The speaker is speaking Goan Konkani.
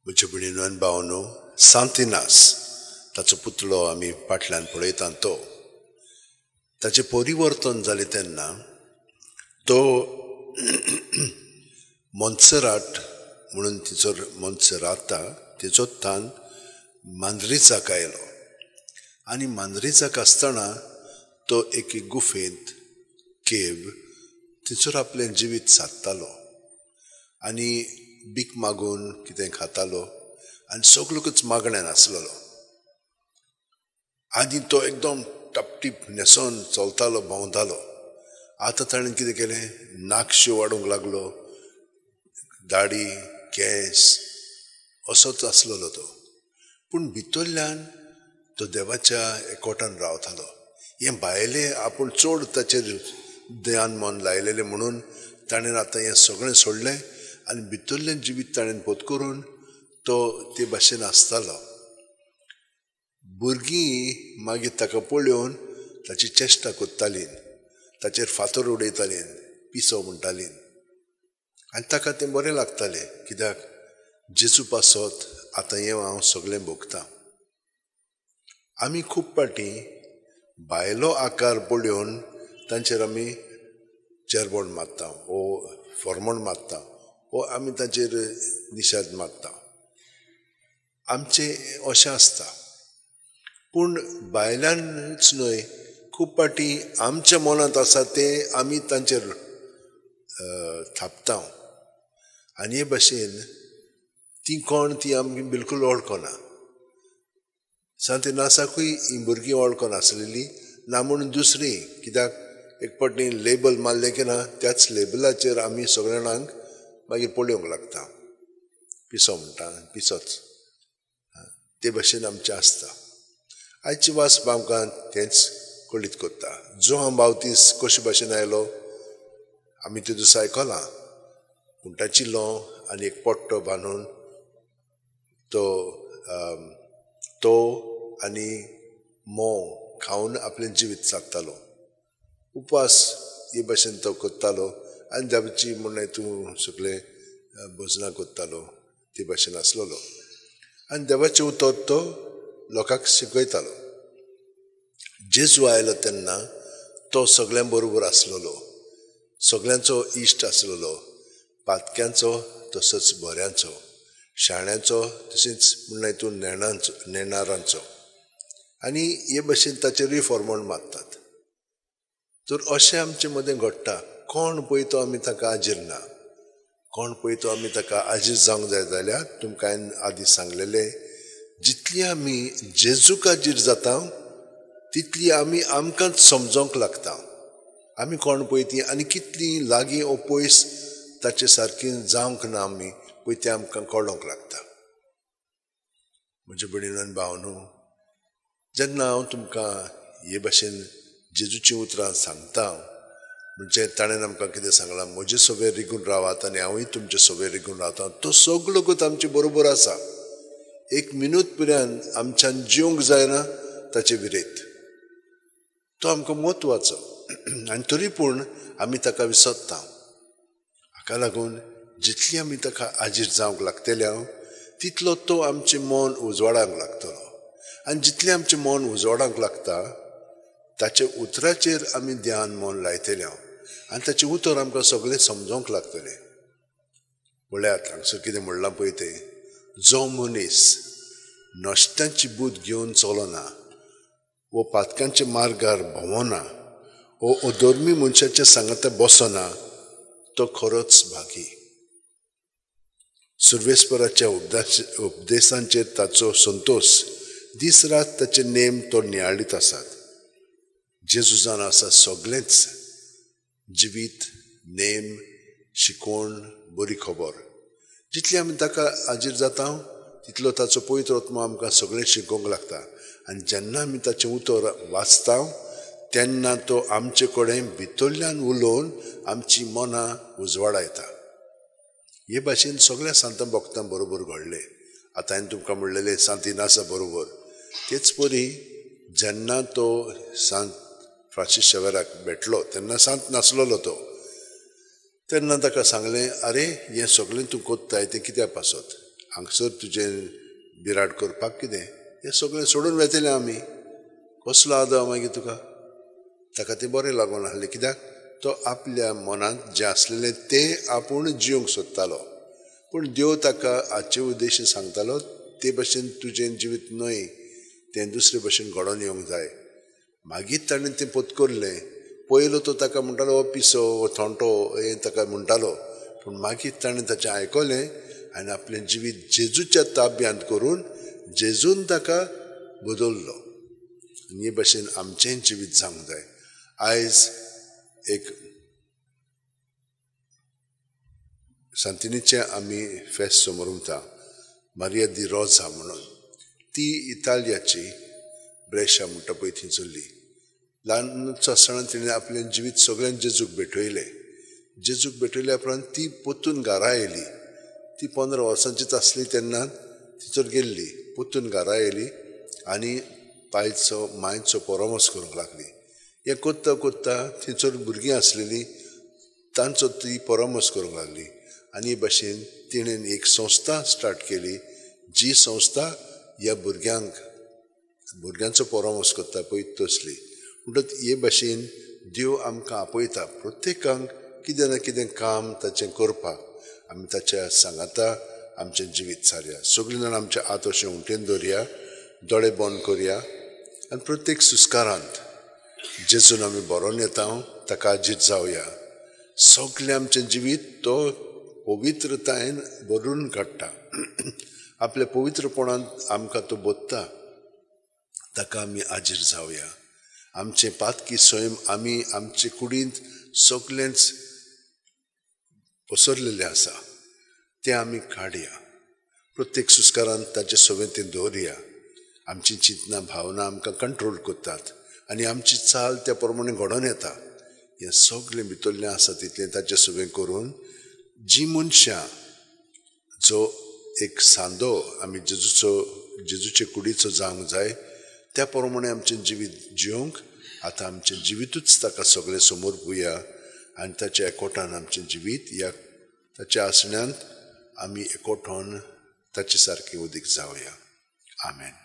म्हज्या भयणीनो आनी भावांनो, सांत इनास ताचो पुतळो आमी फाटल्यान पळयता तो ताचें परिवर्तन जालें तेन्ना तो मोन्सेरात म्हणून तिचो मोन्सेराता तिचो थान मांद्रीचाक आयलो आनी मांद्रीचाक आसतना तो एके गुफेंत केव थंयसर आपलें जिवीत सादतालो आनी भीक मागून कितें खातालो आनी सगळोकच मागण्यान आसलेलो. आदी तो एकदम टपटीप न्हेसोन चलतालो, भोंवतालो. आतां ताणें कितें केलें, नाकश्यो वाडूंक लागलो, दाडी केंस असोच आसलेलो तो. पूण भितरल्यान तो देवाच्या एकवटान रावतालो. हें भायलें आपूण चड ताचेर ध्यान मन लायलेलें म्हणून ताणें आतां हें सगळें सोडलें आनी भितरलें जिवीत ताणें पोत करून तो ते भाशेन आसतालो. भुरगीं मागीर ताका पळोवन ताची चेश्टा करतालीं, ताचेर फातर उडयतालीं, पिसो म्हणटालीं आनी ताका तें बरें लागतालें, कित्याक जेजू पासत आतां हें हांव सगळें भोगतां. आमी खूब फावटी भायलो आकार पळोवन तांचेर आमी चेरबोण मारता वो फॉर्मोण मारता वो आमी तांचेर निशाद मारता, आमचें अशें आसता. पूण भायल्यानच न्हय, खूब फावटी आमच्या मनांत आसा तें आमी तांचेर थापता आनी हे भाशेन ती कोण ती आमी बिलकूल वळखना. सांत इनासाकूय ही भुरगीं वळखनासलेली ना म्हणून दुसरी, कित्याक एक फावटी लेबल मारलें की ना त्याच लेबलाचेर आमी सगळ्या जाणांक मागीर पळोवंक लागता, पिसो म्हणटा, पिसोच ते भाशेन आमचें आसता. आयची वास आमकां तेंच कळीत करता. जो हांव बावतीस कशे भाशेन आयलो आमी ते दिसा आयकलां. उंटाची लो आनी एक पट्टो बांदून तो तो आनी म्होंव खावन आपलें जिवीत सादतालो. उपास हे भाशेन तो करतालो आनी देवाची म्हणलें तूं सगळें भजनां करतालो ते भाशेन आसलेलो आनी देवाचें उतर तो लोकांक शिकयतालो. जेजू आयलो तेन्ना तो सगळ्यां बरोबर आसलेलो, सगळ्यांचो इश्ट आसलेलो, पातक्यांचो तसोच बऱ्यांचो, शाण्याचो तशेंच म्हणल्यार तूं नेणांचो नेणारांचो आनी हे भाशेन ताचेरूय फॉर्मोण मारतात. तर अशें आमचे मदें घडटा. कोण पळय तो आमी ताका आजीर ना, कोण पळय तो आमी ताका आजीर जावंक जाय जाल्यार तुमकां हांवें आदीं सांगलेलें, जितली आमी जेजूक आजीर जाता तितली आमी आमकांच समजोंक लागता आमी कोण पळय ती आनी कितली लागीं ओ पयस ताचे सारकी जावंक ना आमी पळय तें आमकां कळोंक लागता. म्हज्या भयणीनो आनी भावांनो, जेन्ना हांव तुमकां हे भाशेन जेजूचीं उतरां सांगता म्हणजे ताणें आमकां कितें सांगलां, म्हजे सवेर रिगून रावात आनी हांवूय तुमचे सवेर रिगून रावता. तो सगळो आमचे बरोबर आसा. एक मिनूत पर्यंत आमच्यान जिवंक जायना ताचे विरेत, तो आमकां म्हत्वाचो आनी तरी पूण आमी ताका विसरता. हाका लागून जितली आमी ताका आजीर जावंक लागतले हांव तितलो तो आमचें मन उजवाडांक लागतलो आनी जितलें आमचें मन उजवाडांक लागता ताच्या उतराचेर आमी ध्यान मन लायतले हांव आनी ताचें उतर आमकां सगळें समजोंक लागतलें. पळयात हांगसर कितें म्हणलां पळय तें, जो मनीस नश्ट्यांची बूद घेवन चलना वो पातकांच्या मार्गार भोंवना वो अधर्मी मनशाच्या सांगाता बसना तो खरोच भागी. सुर्वेस्पराच्या उपदेशांचेर ताचो संतोश, दीस रात ताचे नेम तो नियाळीत आसात. जेजू जावन आसा सगळेंच जिवीत, नेम, शिकवण, बरी खबर. जितली आमी ताका आजीर जाता तितलो ताचो पवित्र आत्मो आमकां सगळें शिकोवंक लागता आनी जेन्ना आमी ताचें उतर वाचता तेन्ना तो आमचे कडेन भितरल्यान उलोवन आमची मनां उजवाडायता. हे भाशेन सगळ्या सांतां भक्तां बरोबर घडलें. आतां हांवें तुमकां म्हणलेलें सांत इनासा बरोबर तेच परी जेन्ना तो सांत फ्रांसीस शेवेराक भेटलो तेन्ना सांत नासलेलो तो, तेन्ना ताका सांगलें, आरे हें सगळें तूं कोत्ताय तें कित्या पासत, हांगसर तुजें बिराड करपाक कितें हें सगळें सोडून वेतलें आमी, कसलो आदाव मागीर तुका. ताका तें बरें लागून आहलें, कित्याक तो आपल्या मनांत जें आसलेलें तें आपूण जिवंक सोदतालो. पूण देव ताका हाचे उद्देश सांगतालो ते भशेन तुजें जिवीत न्हय, तें दुसरे भशेन घडोवन येवंक जाय. मागीर ताणें तें पोतकोरलें. पयलो तो ताका म्हणटालो हो पिसो, हो थोंटो, हें ताका म्हणटालो. पूण मागीर ताणें ताचें आयकलें आनी आपलें जिवीत जेजूच्या ताब्यांत करून जेजून ताका बदल्लो. आनी हे भशेन आमचें जिवीत जावंक जाय. आयज एक सांतिनीचें आमी फेस्त समोर उरता, मारिया दी रोजा म्हणून. ती इतालियाची ब्रेशा म्हणटा पळय थंयसरली. ल्हानच आसतना तिणें आपलें जिवीत सगळ्यांत जेजूक भेटयलें. जेजूक भेटयल्या उपरांत ती परतून घरा आयली. ती 15 वर्सांचीच आसली तेन्ना थंयसर गेल्ली. परतून घरा आयली आनी पायचो मांयचो परामर्श करूंक लागली. हें करता करता थंयसर भुरगीं आसलेलीं तांचो ती परामर्श करूंक लागली. आनी हे भशेन तिणें एक संस्था स्टार्ट केली, जी संस्था ह्या भुरग्यांचो परामर्श करता पळय तसली. म्हणटच हे भशेन देव आमकां आपयता प्रत्येकांक कितें ना कितें काम ताचें करपाक. आमी ताच्या सांगाता आमचें जिवीत सारया. सगळीं जाणां आमच्या हात अशें उमटेन दवरया, दोळे बंद करया आनी प्रत्येक सुस्कारांत जेजून आमी बरोवन येता ताका आजीत जावया. सगळें आमचें जिवीत तो पवित्रतायेन भरून काडटा. आपल्या पवित्रपणांत आमकां तो बोधता, ताका आमी आजीर जावया. आमचें पातकी सैम आमी आमचे कुडींत सगळेंच पसरलेलें आसा, तें आमी काडया. प्रत्येक सुस्कारांत ताचे सवें तें दवरया. आमची चिंतना भावना आमकां कंट्रोल करतात आनी आमची चाल त्या प्रमाणे घडोवन येता. हें सगळें भितरलें आसा तितलें ताचे सवें करून जी मनशां जो एक सांदो आमी जेजूचे कुडीचो जावंक जाय त्या प्रमाणे आमचें जिवीत जिवंक आतां आमचें जिवितूच ताका सगळें समोर पळोवया आनी ताच्या एकोठान आमचें जिवीत ह्या ताच्या आसण्यांत आमी एकोठान ताचे सारकें उदीक जावया. आमेन.